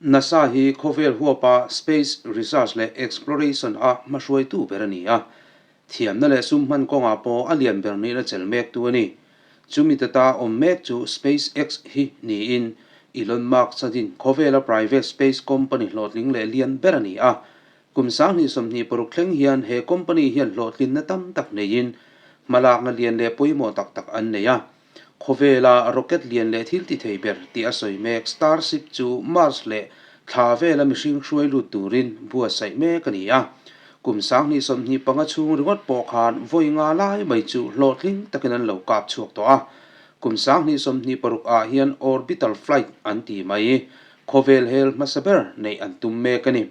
NASA hi khawvel huapa space research leh exploration a hmahruaitu ber a ni a. Thiamna leh sum hman kawngah pawh a lian ber nihna chel mektu a ni. Chumi tata awm mek chu SpaceX hi niin Elon Musk a din khawvela private space company hlawhtling leh lian ber a ni a. Kum 2026 thleng hian he company hian hlawhtlinna tam tak neiin hmalakna lian leh pawimawh tak tak an nei a. Khawvela rocket lian leh thil ti thei ber tih a sawi mek Starship chu Mars leh thla vela mihring hruai lut turin buatsaih mek a ni a. Kum 2025 chhung ringawt pawh khan vawi nga lai mai chu hlawhtling takin an lo kap chhuak tawh a. Kum 2026 ah hian orbital flight an ti mai. Khawvel hel hmasa ber neih an tum mek a ni.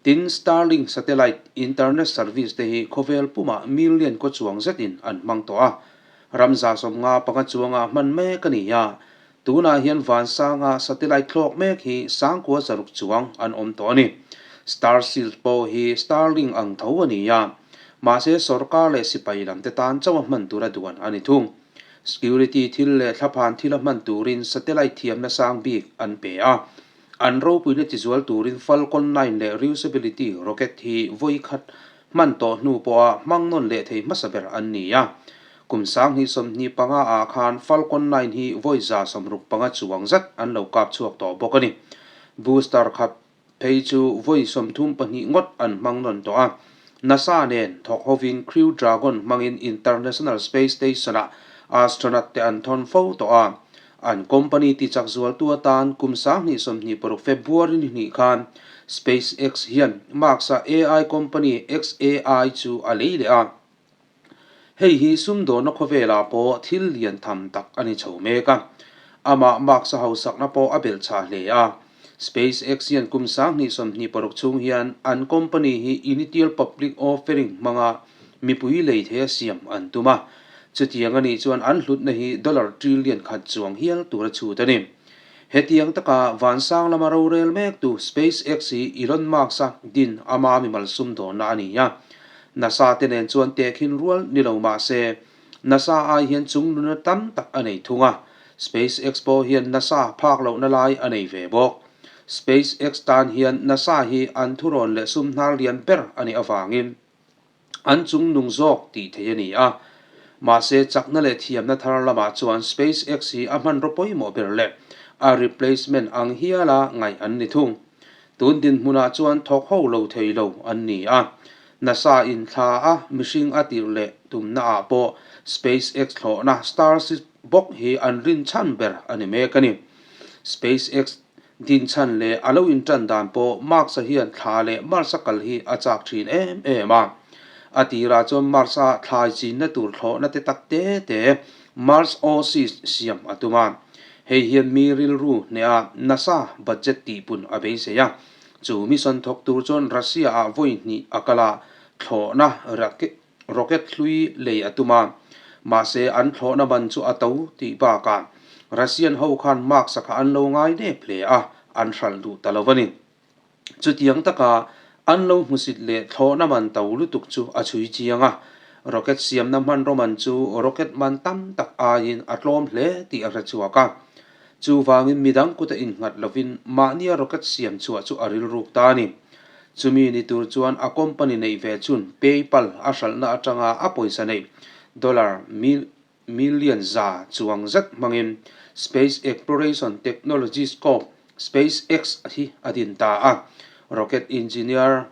Tin, Starlink satellite internet service te hi khawvel pumah million kaw chuang zetin an hmang tawh a. Ram 155 chuanga hman mek a ni a, tunah hian Vansanga satellite thlawk mek hi 1600 chuang an awm tawh a ni. Starshield pawh hi Starlink ang tho a ni a, mahse sorkar leh sipai lam te tan chauh a hman tur a duan a ni thung. Security thil leh thlaphan thil a hman turin satellite thiamna sang bik an pe a, an ropuina tizual turin Falcon 9 leh Reusability rocket hi vawi khat hman tawh hnu pawha hmang nawn leh thei hmasa ber an ni a. Kum 2025 ah khan Falcon 9 hi vawi 165 chuang zat an lo kap chhuak tawh bawk a ni. Booster khat phei chu vawi 32 ngawt an hmang nawn tawh a. NASA nen thawk hovin Crew Dragon hmangin International Space Station-ah astronaut te an thawn fo tawh a. An company tichak zualtu atan kum 2026 February ni hnih khan SpaceX hian Musk-a AI company xAI chu a lei leh a. Hei hi sumdawnna khawvelah pawh thil lian tham tak a ni chho mek a. Amah Musk-a hausakna pawh a belh chhah hle a. SpaceX hian kum 2026 chhung hian an company hi initial public offering hmanga mipui lei thei a siam an tum a. Chutiang a nih chuan an hlutna hi dollar trillion khat chuang hial tur a chhut a ni. Hetiang taka vansang lama rorel mektu SpaceX hi Elon Musk-a din ama mimal sumdawnna a ni a. NASA te nen chuan tehkhin rual ni lo mah se, NASA ai hian chungnuna tam tak a nei thung a. SpaceX pawh hian NASA phak lohna lai a nei ve bawk. SpaceX tan hian NASA hi an thurawn leh sum hnar lian ber a nih avangin an chungnung zawk tih theih a ni a. Mahse, chakna leh thiamna thar lamah chuan SpaceX hi a hmanraw pawimawh ber leh a replacement ang hiala ngaih an ni thung. Tun dinhmunah chuan thawk ho lo thei lo an ni a. NASA in thla a mihring a tirh leh tumna ah pawh SpaceX thlawhna Starship bawk hi an rin chhan ber a ni mek a ni. SpaceX din chhan leh a lo intan dan pawh Musk-a hian thla leh Mars-a kal hi a chak thin em em a. A tirah chuan Mars-a thlai chinna tur thlawhna te tak te te Mars Oasis siam a tum a. Hei hian mi rilru hneha NASA budget tihpun a beisei a. Chu mission thawk tur chuan Russia-ah vawi hnih a kal a, thlawhna rocket hlui lei a tum a. Mahse, an thlawhna man chu a to tih bakah Russian ho khan Musk-a kha an lo ngai nep hle a, an hralh duh ta lo a ni. Chutiang taka an lo hmusit leh thlawhna man to lutuk chu a chhui chiang a, rocket siamna hmanraw man chu rocket man tam tak aiin a tlawm hle tih a hre chhuak a. Chuvangin midang kuta innghat lovin mahnia rocket siam chhuah chu a rilruk ta a ni. Chumi ni tur chuan a company neih ve chun PayPal a hralhna atanga a pawisa neih dollar million 100 chuang zet hmangin Space Exploration Technologies Corp, SpaceX, hi a din ta a. Rocket engineer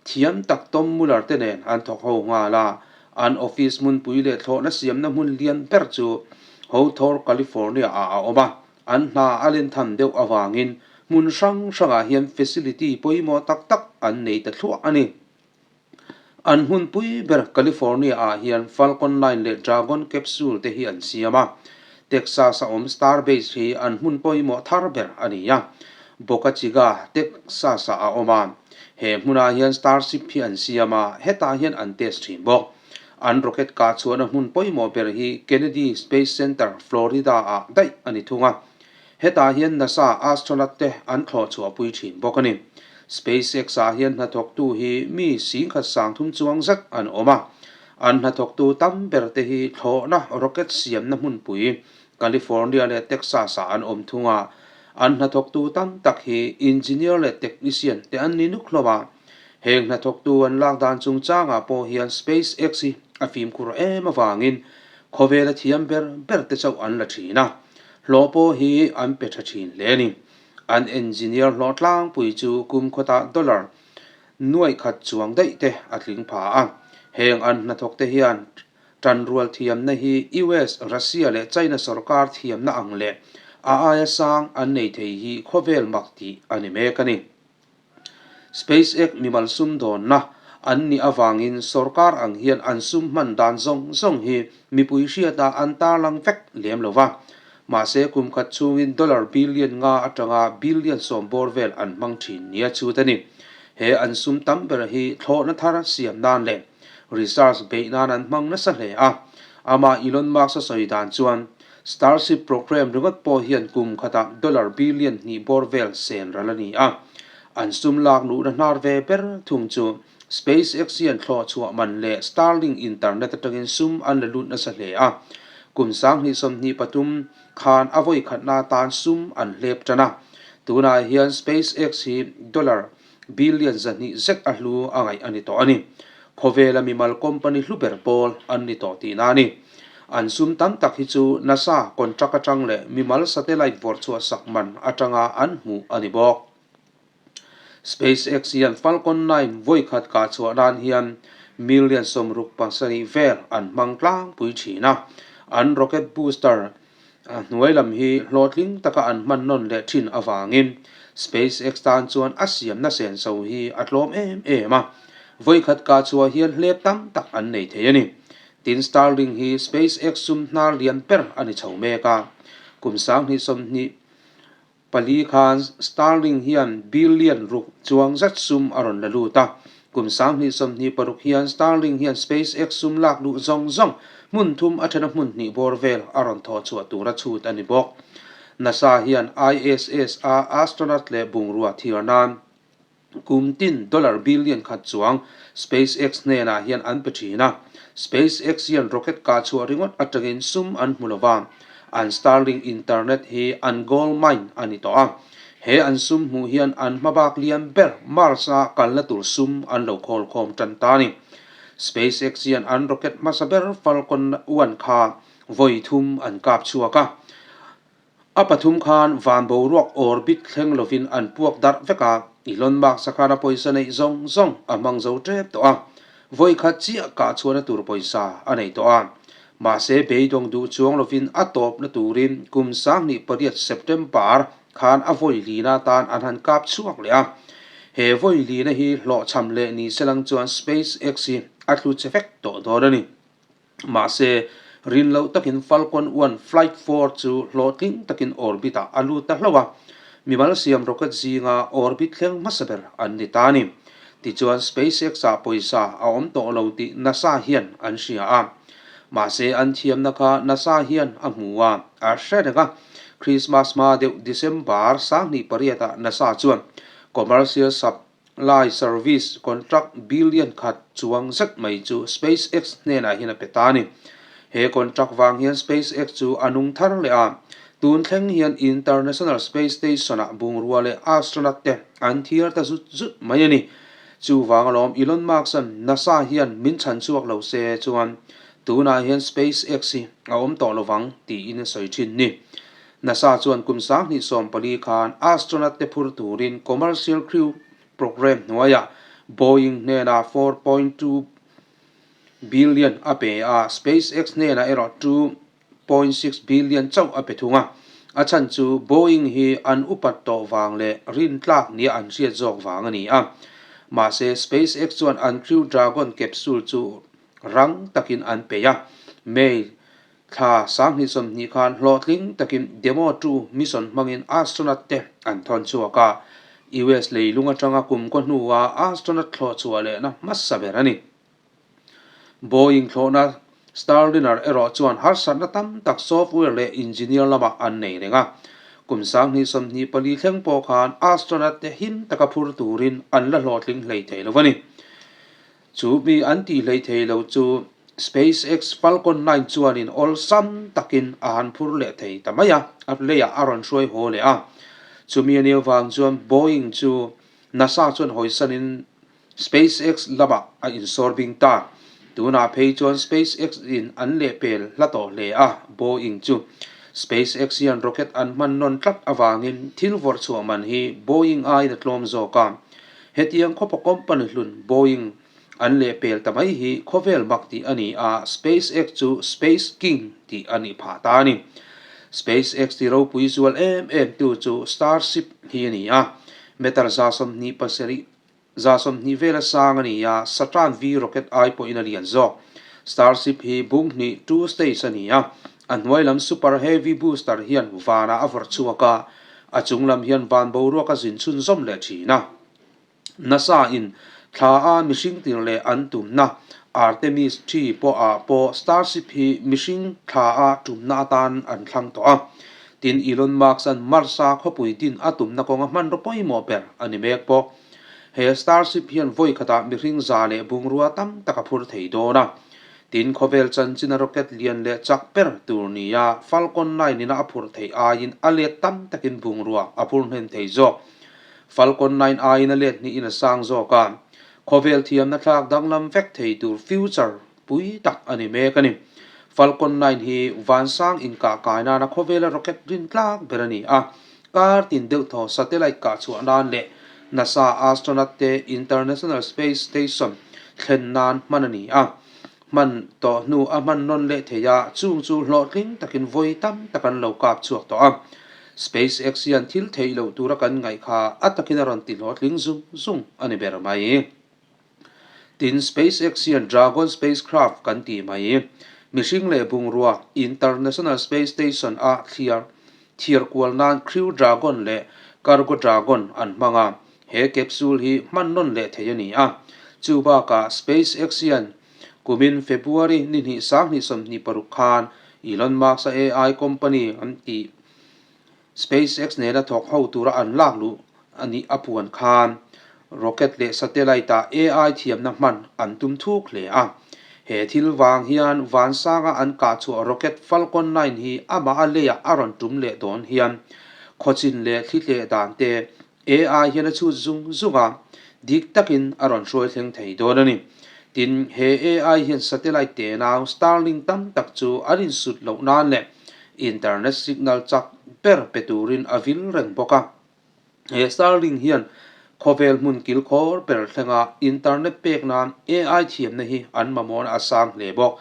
thiam tak Tom Mueller te nen an thawk ho nghal a. An office hmunpui leh thlawhna siamna hmun lian ber chu Hawthorne, California ah a awm a. An hna a len tham deuh avangin hmun hrang hrangah hian facility pawimawh tak tak an nei ta thluah a ni. An hmunpui ber California ah hian Falcon 9 leh Dragon capsule te hi an siam a. Texas a awm Starbase hi an hmun pawimawh thar ber a ni a. Boca Chica, Texas ah a awm a. He hmunah hian Starship hi an siam a, hetah hian an test thin bawk. An rocket kah chhuahna hmun pawimawh ber hi Kennedy Space Center, Florida ah daih a ni thung a. Hetah hian NASA astronaut te an thlawh chhuahpui thin bawk a ni. SpaceX ah hian hnathawktu hi mi 10,300 chuang zat an awm a. An hnathawktu tam ber te hi thlawhna rocket siamna hmunpui California leh Texas ah an awm thung a. An hnathawktu tam tak hi engineer leh technician te an ni nuk hlawm a. Heng hnathawktu an lak dan chungchangah pawh hian SpaceX hi a fimkhur em avangin khawvela thiam ber ber te chauh an la thin a, hlawh pawh hi an pe tha thin hle a ni. An engineer hlawh tlangpui chu kum khawtah dollar nuaih khat chuang daih te a tling pha a. Heng an hnathawk te hian Tanrual thiamna hi US, Russia leh China sorkar thiamna ang leh a aia sang an nei thei hi khawvel mak tih a ni mek a ni. SpaceX mimal sumdawnna an nih avangin sorkar ang hian an sum hman dan zawng zawng hi mipui hriatah an tarlang vek lem lo va. Mahse kum khat chhungin dollar billion nga atanga billion sawm bawr vel an hmang thin nia chhut a ni. He an sum tam ber hi thlawhna thar siam nan leh Research beih nan an hmang nasa hle a, amah Elon Musk a sawi dan chuan Starship program ringawt pawh hian kum khatah dollar billion hnih bawr vel sen ral a ni a. An sum lak luhna hnar ve ber thung chu SpaceX hian thlawh chhuah man leh Starlink internet atangin sum an la lut nasa hle a. Kum 2023 khan a vawi khatna atan sum an hlep tan a. Tunah hian SpaceX hi dollar Billion 200 zet a hlu a ngaih a ni tawh a ni. Khawvela mimal company hlu ber pawl an ni tawh tihna a ni. An sum tam tak hi chu NASA contract atang leh mimal satellite vawrh chhuah sak man atanga an hmuh a ni bawk. SpaceX hian Falcon 9 vawi khat kah chhuah nan hian million 67 vel an hmang tlangpui thin a. An rocket booster A hnuai lam hi hlawhtling taka an hman nawn leh thin avangin SpaceX tan chuan a siamna senso hi a tlawm em em a, vawikhat kah chhuah hian hlep tam tak an nei thei a ni. Tin, Starlink hi SpaceX sum hnar lian ber a ni chho mek a, kum 2020 Pali khan Starlink hian billion ruk chuang zet sum a rawn la lut a. Kum 2026 hian Starlink hian SpaceX sum lak luh zawng zawng hmun thum a thena hmun hnih bawr vel a rawn thawh chhuah tura chhut a ni bawk. NASA hian ISS a astronaut leh bungrua thiar nan Kum tin dollar billion khat chuang SpaceX hnenah hian an pe thin a. SpaceX hian rocket kah chhuah ringawt atangin sum an hmu lova, an Starlink internet hi an gold mine a ni tawh a. He an sum hmuh hian an hmabak lian ber Mars-a kalna tur sum an lo khawl khawm tan ta a ni. SpaceX hian an rocket hmasa ber Falcon 1 kha vawi thum an kap chhuak a. A pathum khan van boruak orbit thleng lovin an puak darh vek a, Elon Musk-a khan a pawisa neih zawng zawng a hmang zo tep tawh a, vawi khat chiah kah chhuahna tur pawisa a nei tawh a. Mahse, beidawng duh chuang lovin a tawpna turin kum 2008 September khan a vawi lina atan an han kap chhuak leh a. He vawi lina hi hlawhchham leh ni selang chuan SpaceX hi a tlu che vek tawh dawn a ni. Mahse, rin loh takin Falcon 1 Flight 4 chu hlawhtling takin orbit-ah a lut ta hlauh a, mimal siam rocket zinga orbit thleng hmasa ber an ni ta a ni. Tichuan, SpaceX-ah pawisa a awm tawh lo tih NASA hian an hria a. Mahse, an thiamna kha NASA hian a hmu a, a hre reng a. Christmas hma deuh December 2008-ah NASA chuan commercial sub Lai service contract billion khat chuang zet mai chu SpaceX hnenah hian a pe ta a ni. He contract vang hian SpaceX chu a nung thar leh a, tun thleng hian International Space Station-ah bungrua leh astronaut te an thiar ta zut zut mai a ni. Chuvang alawm Elon Musk-a'n NASA hian min chhan chhuak lo se chuan tunah hian SpaceX hi a awm tawh lovang tiin a sawi thin ni. NASA chuan kum 2014 khan astronaut te phur turin Commercial Crew Program hnuaiah Boeing hnenah 4.2 billion a pe a, SpaceX hnenah erawh 2.6 billion chauh a pe thung a. A chhan chu Boeing hi an upat tawh vang leh rintlak nia an hriat zawk vang a ni a. Mahse, SpaceX chuan an Crew Dragon capsule chu rang takin an peih a, May Thla 2020 khan hlawhtling takin Demo 2 mission hmangin astronaut te an thawn chhuak a, US leilung atanga kum kaw hnua astronaut thlawh chhuah lehna hmasa ber a ni. Boeing thlawhna Starliner erawh chuan harsatna tam tak software leh engineer lamah an nei reng a, kum 2024 thleng pawh khan astronaut te him taka phur turin an la hlawhtling hlei thei lo a ni. Chu mi an tih hleih thei lo chu SpaceX Falcon 9 chuanin awlsam takin a han phur leh thei ta mai a, a leiah a rawn hruai haw leh a. Chumi a nih avang chuan Boeing chu NASA chuan hawisanin SpaceX lamah a insawr bing ta. Tunah phei chuan SpaceX in an lehpel hla tawh hle a, Boeing chu SpaceX hian rocket an hman nawn tlat avangin thil vawrh chhuah man hi Boeing aiin a tlawm zawk a. Hetiang khawpa company hlun Boeing an lehpel ta mai hi khawvel mak tih a ni a, SpaceX chu Space King tih a nih phah ta a ni. SpaceX ti ropui zual em em tu chu Starship hi a ni a, meter 27 20 vela sang a ni a, Saturn V rocket ai pawhin a lian zawk. Starship hi bung hnih, two stage, a ni a, a hnuai lam Super Heavy booster hian vanah a vawrh chhuak a, a chung lam hian van boruak a zin chhunzawm leh thin a. NASA in thla a mihring tir leh an tumna Artemis ii pawhah pawh Starship hi mihring thla a tumna atan an thlang tawh a. Tin, Elon Musk-a'n Mars-a khawpui din a tumna kawnga hmanraw pawimawh ber a ni mek bawk. He Starship hian vawi khatah mihring za leh bungrua tam tak a phur thei dawn a. Tin, khawvel chanchina rocket lian leh chak ber tur nia Falcon 9 ina a phurh theih aiin a let tam takin bungrua a phur hnem thei zawk. Falcon 9 aiin a let hnihin a sang zawk a. Khawvel thiamna thlak danglam vek thei tur future pui tak a ni mek a ni. Falcon 9 hi vansang inkah kai nana khawvela rocket rin tlak ber a ni a, kar tin deuh thaw satellite kah chhuah nan leh NASA astronaut te International Space Station thlen nan hman a ni a. Hman tawh hnu a hman nawn leh thei a, chung chu hlawhtling takin vawi tam tak an lo kap chhuak tawh a. SpaceX hian thil theih loh tura kan ngaih kha a takin a rawn ti hlawhtling zung zung a ni ber mai. Tin, SpaceX hian Dragon spacecraft kan tih mai. Mihring leh bungrua International Space Station a thliar thiar kual nan Crew Dragon leh Cargo Dragon an hmang a, he capsule hi hman nawn leh thei a ni a. Chu bakah SpaceX hian kumin February ni hnih 2026 khan Elon Musk-a AI company an tih SpaceX nena thawk ho tura an lak luh a nih a puan khan rocket leh satellite-ah AI thiamna hman an tum thuk hle a. He thil vang hian vansanga an kah chhuah rocket Falcon 9 hi amah a leiah a rawn tum leh dawn hian khawchin leh thlitleh dan te AI hian a chhut zung zung a, dik takin a rawn hruai thleng thei dawn a ni. Tin, he AI hian satellite tenau Starlink tam tak chu an insut loh nan leh Internet signal chak ber pe turin a vil reng bawk a. He Starlink hian khawvel hmun kilkhawr ber thlenga internet pek nan AI thiamna hi an mamawhna a sang hle bawk.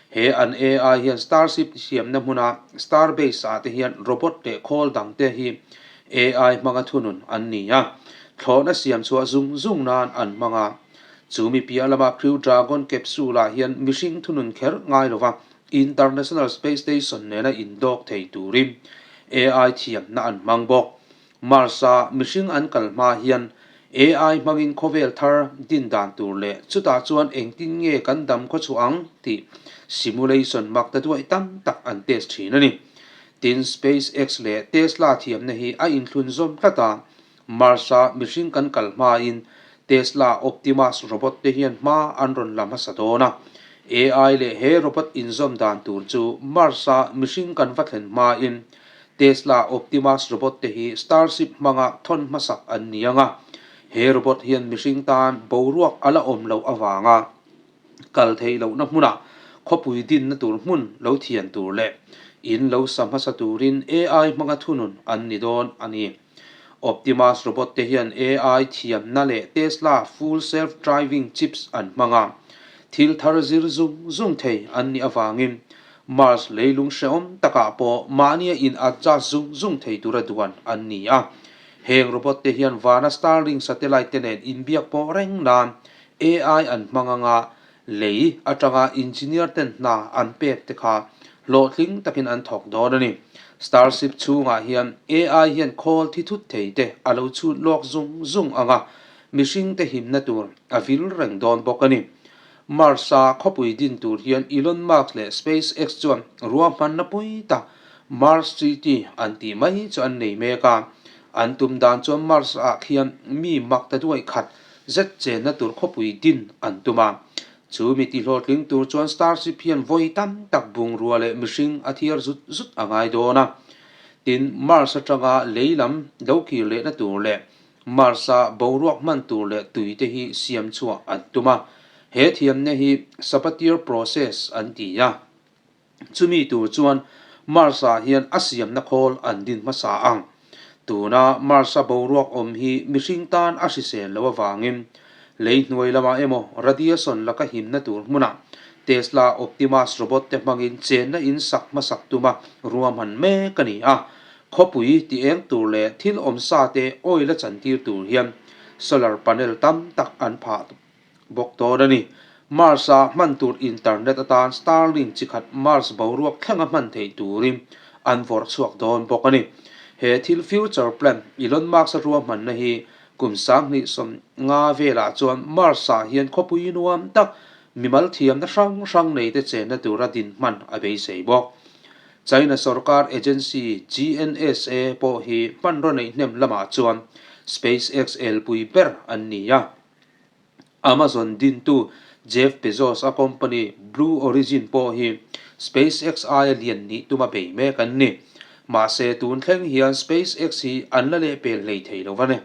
He an AI hian Starship siamna hmuna Starbase ah te hian robot leh khawl dang te hi AI hmanga thunun an ni a, thlawhna siam chhuah zung zung nan an hmang a. Chu mi piah lama Crew Dragon capsule ah hian mihring thunun kher ngai lova International Space Station nena indawk thei turin AI thiamna an hmang bawk. Mars-a mihring an kal hma hian AI hmangin khawvel thar din dan tur leh chutah chuan engtin nge kan dam khaw chhuah ang tih simulation mak ta duaih tam tak an test thin a ni. Tin, SpaceX leh Tesla thiamna hi a inthlun zawm tlat a, Mars-a mihring kan kal hmain Tesla Optimus robot te hian hma an rawn la hmasa dawn a. AI leh he robot inzawm dan tur chu Mars-a mihring kan va thlen hmain Tesla Optimus robot te hi Starship hmanga thawn hmasak an ni ang a. He robot hian mihring tan boruak a la awm loh avanga kal theih lohna hmunah khawpui dinna tur hmun lo thian tur leh in lo sa hmasa turin AI hmanga thunun an ni dawn a ni. Optimus robot te hian AI thiamna leh Tesla full self-driving chips an hmang a, thil thar zir zung zung thei an nih avangin Mars leilung hrehawm takah pawh mahnia in adjust zung zung thei tura duan an ni a. Heng robot te hian vana Starlink satellite te nen inbiak pawh reng nan AI an hmang anga Lei atanga engineer ten hna an pek te kha hlawhtling takin an thawk dawn a ni. Starship chhungah hian AI hian khawl thi thut thei te a lo chhut lawk zung zung ang a, mihring te himna tur a vil reng dawn bawk a ni. Mars-a khawpui din tur hian Elon Musk leh SpaceX chuan ruahmanna pui tak Mars City an tih mai chu an nei mek a, an tum dan chuan Mars-ah khian mi mak ta duaih khat Zet chenna tur khawpui din an tum a, chu mi tihlawhtling tur chuan Starship hian vawi tam tak bungrua leh mihring a thiar zut zut a ngai dawn a. Tin, Mars atanga lei lam lo kir lehna tur leh Mars-a boruak hman tur leh tui te hi siam chhuah an tum a. He thiamna hi Sabatier process an ti a. Chumi tur chuan Mars-ah hian a siamna khawl an din hmasa ang. Tuna Mars-a boruak awm hi mihring tan a hrisel loh avangin lei hnuai lamah emaw radiation laka himna tur hmunah Tesla Optimus robot te hmangin chenna in sak hmasak tuma ruahman mek a ni a. Khawpui ti eng tur leh thil awmsa te oil a chantir tur hian solar panel tam tak an phah bawk dawn a ni. Mars-a hman tur internet atan Starlink chi khat Mars boruak thlenga hman theih turin an vawrh chhuak dawn bawk a ni. He thil future plan Elon Musk-a ruahmanna hi kum 2050 velah chuan Mars-ah hian khawpui nuam tak mimal thiamna hrang hrang neite chenna tura din hman a beisei bawk. China sorkar agency GNSA pawh hi hmanraw neih hnem lamah chuan SpaceX elpui ber an ni a. Amazon dintu Jeff Bezos a company Blue Origin pawh hi SpaceX aia lian nih tuma bei mek an ni. Mahse tun thleng hian SpaceX hi an la lehpel hlei thei lo a ni.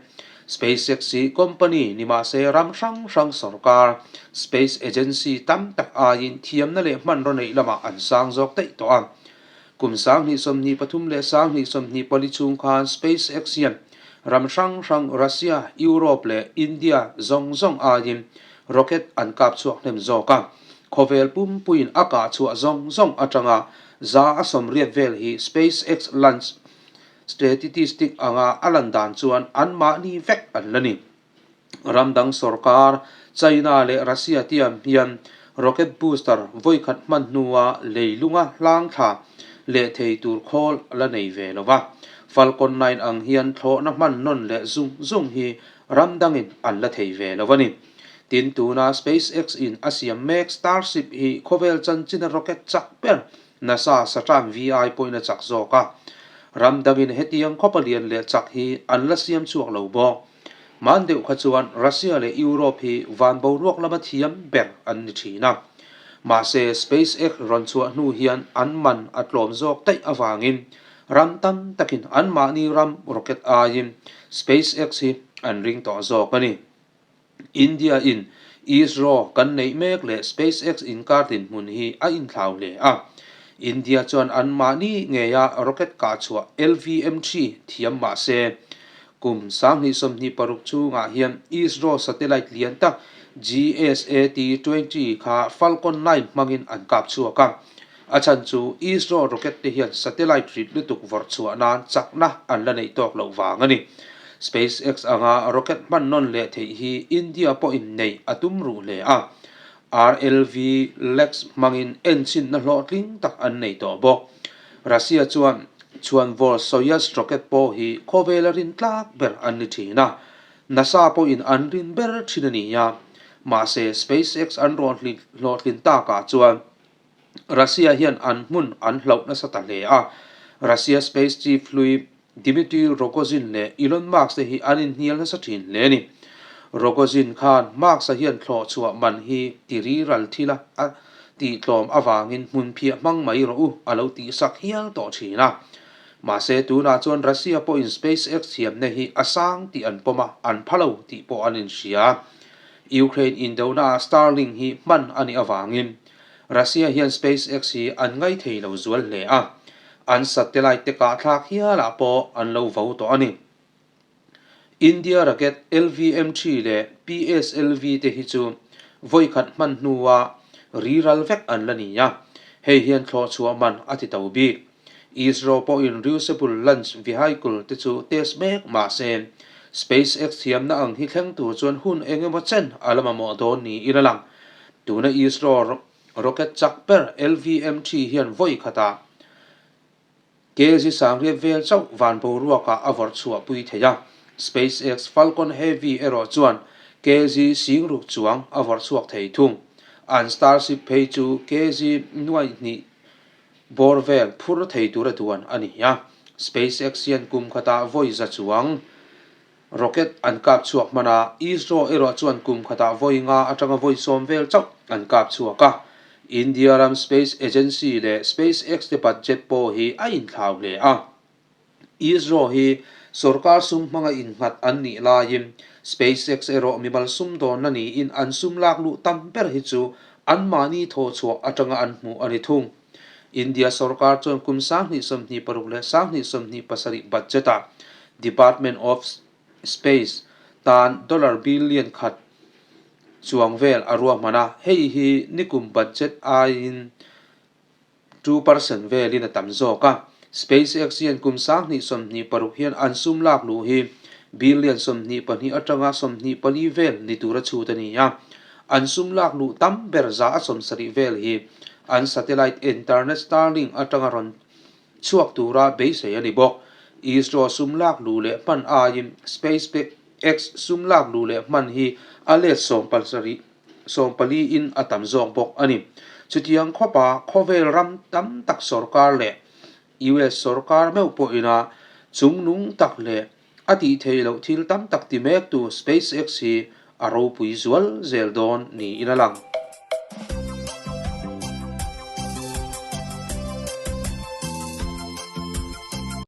SpaceX hi company ni mahse ram hrang hrang sorkar space agency tam tak aiin thiamna leh hmanraw neih lamah an sang zawk daih tawh a. Kum 2023 leh 2024 chhung khan SpaceX hian ram hrang hrang Russia, Europe leh India zawng zawng aiin rocket an kap chhuak hnem zawk a. Khawvel pumpuiin a kah chhuah zawng zawng atanga 180 vel hi SpaceX launch statistic anga a lan dan chuan anmahni vek an la ni. Ram dang sorkar, China leh Russia tiam hian rocket booster vawikhat hman hnua leilunga hlang thla leh thei tur khawl la nei ve lo va. Falcon 9 ang hian thlawhna hman nawn leh zung zung hi ram dangin an la thei ve lo a ni. Tin, tuna SpaceX in a siam mek Starship hi khawvel chanchina rocket chak ber NASA Saturn VI pawhin a chak zawk a. Ram dangin hetiang khawpa lian leh chak hi an la siam chhuak lo bawk. Hman deuh kha chuan Russia leh Europe hi van boruak lama thiam ber an ni thin a. Mahse, SpaceX rawn chhuah hnu hian an man a tlawm zawk daih avangin ram tam takin anmahni ram rocket aiin SpaceX hi an ring tawh zawk a ni. India in ISRO kan neih mek leh SpaceX inkar dinhmun hi a inthlau hle a. India chuan anmahni ngeia rocket kah chhuah LVM-3 thiam mah se, kum 2026 chhungah hian ISRO satellite lian tak GSAT-20 kha Falcon 9 hmangin an kap chhuak a. A chhan chu ISRO rocket te hian satellite rit lutuk vawrh chhuah nan chakna an la neih tawk loh vang a ni. SpaceX anga rocket hman nawn leh theih hi India pawhin neih a tum ruh hle a. RLV Lex hmangin enchinna hlawhtling tak an nei tawh bawk. Russia chuan chhuanvawr Soyuz rocket pawh hi khawvela rin tlak ber an ni thin a. NASA pawhin an rin ber thin a ni a. Mahse SpaceX an hlawhtlin takah chuan Russia hian an hmun an hlauh nasa ta hle a, Russia Space Chief hlui Dmitry Rogozin leh Elon Musk te hi an inhnial nasa thin hle a ni. Rogozin khan Musk-a hian thlawh chhuah man hi ti riral thila a tihtlawm avangin hmun phiah hmang mai rawh u a lo tihsak hial tawh thin a. Mahse tunah chuan Russia pawhin SpaceX thiamna hi a sang tih an pawm a, an pha lo tih pawh an inhria. Ukraine indonaah Starlink hi hman a nih avangin Russia hian SpaceX hi an ngaithei lo zual hle a, an satellite te kahthlak hialah pawh an lo vo tawh a ni. India rocket LVM-3 leh PSLV te hi chu vawikhat hman hnua riral vek an la ni a, hei hian thlawh chhuah man a ti to bik. ISRO pawhin reusable launch vehicle te chu test mek mah se, SpaceX thiamna ang hi thleng tur chuan hun eng emaw chen a la mamawh dawn niin a lang. Tuna ISRO rocket chak ber LVM-3 hian vawi khatah kg sangriat vel chauh van boruakah a vawrh chhuah pui thei a, SpaceX Falcon Heavy erawh chuan kg singruk chuang a vawrh chhuak thei thung. An Starship phei chu kg nuaihnih Bawr vel phur thei tura duan a ni a, SpaceX hian kum khatah vawi za chuang rocket an kap chhuak hman a, ISRO erawh chuan kum khatah vawi nga atanga vawi sawm vel chauh an kap chhuak a. India ram space agency leh SpaceX te budget pawh hi a inthlau hle a. ISRO hi sorkar sum hmanga innghat an nih laiin SpaceX erawh mimal sumdawnna niin an sum lak luh tam ber hi chu anmahni thawhchhuah atanga an hmuh a ni thung. India sorkar chuan kum 2026 leh 2027 budget-ah Department of Space tan dollar billion khat chuang vel a ruahman a, hei hi nikum budget aiin 2% velin a tam zawk a. SpaceX hian kum 2026 hian an sum lak luh hi billion 22 atanga 24 vel ni tura chhut a ni a. An sum lak luh tam ber za a 70 vel hi an satellite internet Starlink atanga rawn chhuak tura beisei a ni bawk. ISRO sum lak luh leh hman aiin SpaceX sum lak luh leh hman hi a let 70. 40 in a tam zawk bawk a ni. Chutiang khawpa khawvel ram tam tak sorkar leh US sorkar meuh pawhina chungnung tak leh a tih theih loh thil tam tak ti mektu SpaceX hi a ropui zual zel dawn niin a lang.